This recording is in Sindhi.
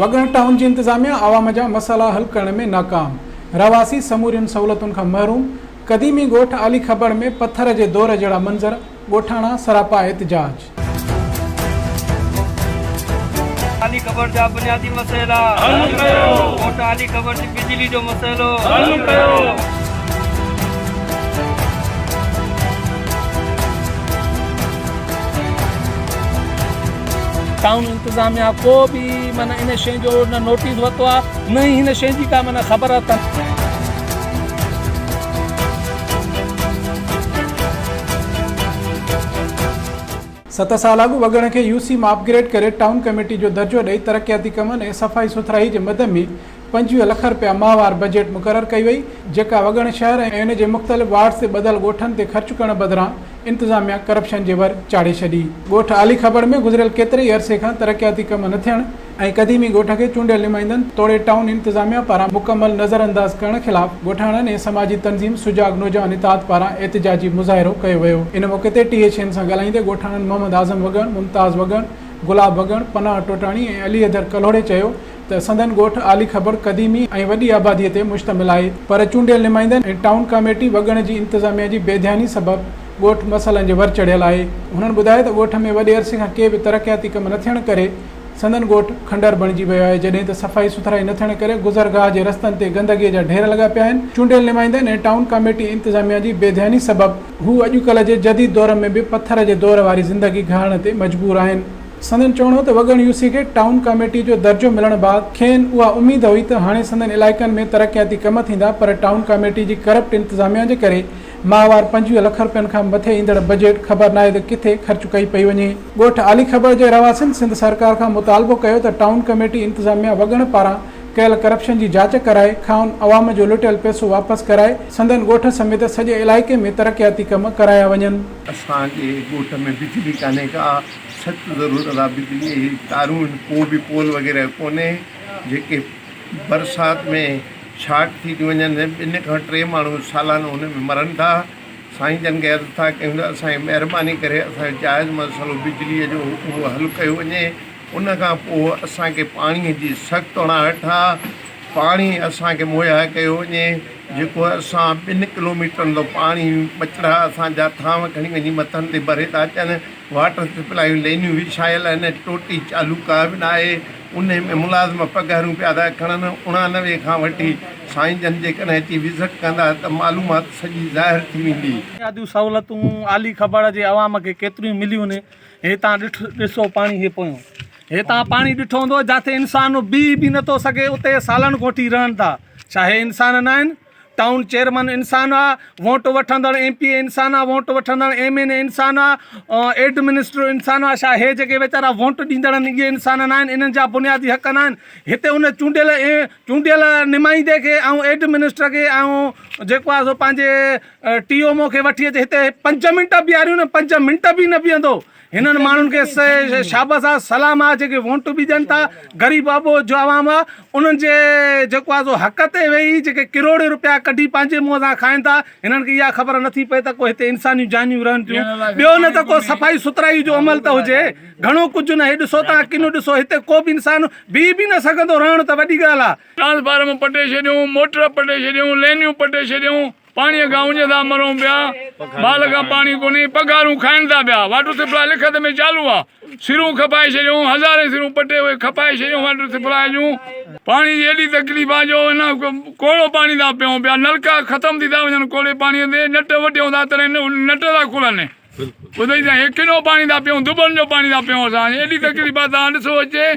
وڳڻ ٽائون جي انتظاميا عوام جا مسئلا حل ڪرڻ ۾ ناڪام، رهواسي سمورين سهولتن کان محروم، قديمي ڳوٺ عالي کبڙ ۾ پٿر جي دور جهڙا منظر، ڳوٺاڻا سراپا احتجاج. عالي کبڙ جا بنيادي مسئلا حل ڪيو، ڳوٺ عالي کبڙ جي بجلي جو مسئلو حل ڪيو. ٽائون انتظاميا ڪو به معنيٰ ان شيء جو نه نوٽيس ورتو آهي نه ئي هن شيء جي ڪا معنيٰ خبر اٿن. ست سال اڳ وڳڻ کي يو سي مان اپ گريڊ ڪري ٽائون ڪميٽي جو درجو ڏئي ترقياتي ڪمن ۽ صفائي سٿرائي جي مد ۾ 25 لک رپيا ماهوار بجيٽ مقرر ڪئي وئي، جيڪا وڳڻ شهر ۽ ان جي مختلف وارڊز تي ٻڌل ڳوٺن تي خرچ ڪرڻ بدران انتظاميا ڪرپشن جي ور چاڙهي ڇڏي. ڳوٺ عالي کٻڙ ۾ گذريل ڪيتري ئي عرصي کان ترقياتي ڪم نه ٿيڻ ۽ قديمي ڳوٺ کي چونڊيل نمائندن توڙي ٽائون انتظاميا پاران مڪمل نظرانداز ڪرڻ خلاف ڳوٺاڻن ۽ سماجي تنظيم سجاڳ نوجوان اتحاد پاران احتجاجي مظاهرو ڪيو ويو. ان موقعي تي ٽي ايڇ اين سان ڳالهائيندي ڳوٺاڻن محمد اعظم وڳڻ، ممتاز وڳڻ، گلاب وڳڻ، پناهه ٽوٽاڻي ۽ علي حيدر ڪلهوڙي چيو ته سندن ڳوٺ عالي کبڙ قديمي ۽ وڏي آبادي تي مشتمل آهي پر چونڊيل نمائندن ۽ ٽائون ڪاميٽي وڳڻ جي انتظاميا جي بي ڌياني سبب ڳوٺ مسئلن جي ور چڙهيل آهي. هنن ٻڌايو ته ڳوٺ ۾ وڏي عرصي کان ڪي به ترقياتي ڪم نه ٿيڻ ڪري سندن ڳوٺ کنڊر بڻجي ويو آهي جڏهن ته صفائي سٿرائي نه ٿيڻ ڪري گذرگاهه جي رستن تي گندگي جا ڍير لڳا پيا آهن چونڊيل نمائندن ۽ ٽائون ڪاميٽي انتظاميا جي بي ڌياني سبب هو اڄڪلهه جي جديد دور ۾ به پٿر جي دور واري زندگي گهارڻ تي مجبور آهن. سندن چوڻ هو ته وڳڻ يو سي کي ٽائون ڪاميٽي جو درجو ملڻ بعد کين اها اميد هئي ته هاڻي سندن علائقن ۾ ترقياتي ڪم ٿيندا پر ٽائون ڪاميٽي جي ڪرپٽ انتظاميا جي ڪري ماهوار 25 لک رپين کان مٿي ايندڙ بجيٽ خبر ناهي ته ڪٿي خرچ ڪئي پئي وڃي. ڳوٺ عالي کبڙ جي رهواسين سنڌ سرڪار کان مطالبو ڪيو ته ٽائون ڪميٽي انتظاميا وڳڻ پاران ڪيل ڪرپشن جي جاچ ڪرائي کانئن عوام جو لٽيل پئسو واپس ڪرائي سندن ڳوٺ سميت سڄي علائقي ۾ ترقياتي ڪم ڪرايا وڃن. اسان جي ڳوٺ ۾ بجلي ڪانهي ڪا. سخت ضرورت آ بجلي جي تارون آهن ڪو به پول وغيره ڪونهي جيڪي برسات ۾ شارٽ ٿي ٿيون وڃن ٻن کان ٽي ماڻهو سالانو ان ۾ مرن ٿا سائين جن کي عرض ٿا ڪيون ته اسان جي مهرباني ڪري اسان جو جائز مسئلو بجلي جو اهو حل ڪيو وڃي ان کان پوء اسان کي پاڻي جي سخت اڻاٺ آ پاڻي اسان کي مهيا ڪيو وڃي جيڪو اسان ٻن ڪلوميٽرن تان پاڻي ٻچڙا اسان جا ٿانو کڻي وڃي مٿن تي ڀري ٿا اچن واٽر سپلائي جون لينيون وڇايل آهن، ٽوٽي چالو ڪا به ناهي، انهي ۾ ملازم پگهارون پيا ٿا کڻن، 89 کان وٺي سائين جن جيڪڏهن اچي وزٽ ڪندا ته معلومات سڄي ظاهر ٿي ويندي. بنياديون سهولتون عالي کبڙ جي عوام کي ڪيتريون مليون ني هتان ڏٺ ڏسو پاڻي هي پويون هتان پاڻي ڏٺو هوندو جاٿي انسان بيهي به نٿو سگهي اتي سالن کان وٺي رهن ٿا ڇا هي انسان ناهن ٽائون چيئرمن انسان آ، ووٽ وٺندڙ ايم پي اي انسان آ، ووٽ وٺندڙ ايم اين اي انسان آ، ايڊمنسٽريٽر انسان آ، ڇا هي جيڪي ويچارا ووٽ ڏيندڙ آهن اهي انسان ناهن، انهن جا بنيادي حق ناهن، هتي ان چونڊيل چونڊيل نمائندي کي ۽ ايڊمنسٽر کي ۽ جيڪو آ سو پنهنجي ٽي ايم او کي وٺي اچي هتي پنج منٽ بيهاريون نه پنج منٽ به نه بيهندو. هنن ماڻهن کي شابس آ سلام آ جيڪي وونٽ به ڏين ٿا غريب اٻوجهه عوام آ انهن جي جيڪو آ سو حق تي ويهي جيڪي ڪروڙين روپيا ڪڍي پنهنجي منهن سان کائن ٿا هنن کي اها خبر نٿي پئي ته ڪو هتي انساني جانيون رهن ٿيون ٻيو نه ته ڪو صفائي سٿرائي جو عمل ته هجي گهڻو ڪجهه نه هي ڏسو تان ڪنو ڏسو هتي ڪو به انسان بيهي به نه سگهندو رهڻ ته وڏي ڳالهه آ. ٽرانسفارم پٽي ڇڏيون، موٽر پٽي ڇڏيون، لينيون پٽي ڇڏيون، پاڻيء کان اڃ ٿا مرون پيا، مال کان پاڻي ڪونهي، پگهارون کائن ٿا پيا، واٽر سپلاء لکت ۾ چالو آ، سرون کپائي ڇڏيون، هزارين سرون پٽي اهي کپائي ڇڏيون واٽر سپلاء جون، پاڻي جي ايڏي تڪليف آ جو هن ڪوڙو پاڻي ٿا پيئون پيا، نلڪا ختم ٿي ٿا وڃن ڪوڙي پاڻيء تي، نٽ وڍيون ٿا تڏهن نٽ ٿا کلن، ٻڌئي ته هي ڪنو پاڻي ٿا پيئون، دٻن جو پاڻي ٿا پيئون اسان، ايڏي تڪليف آ، توهان ڏسو اچي.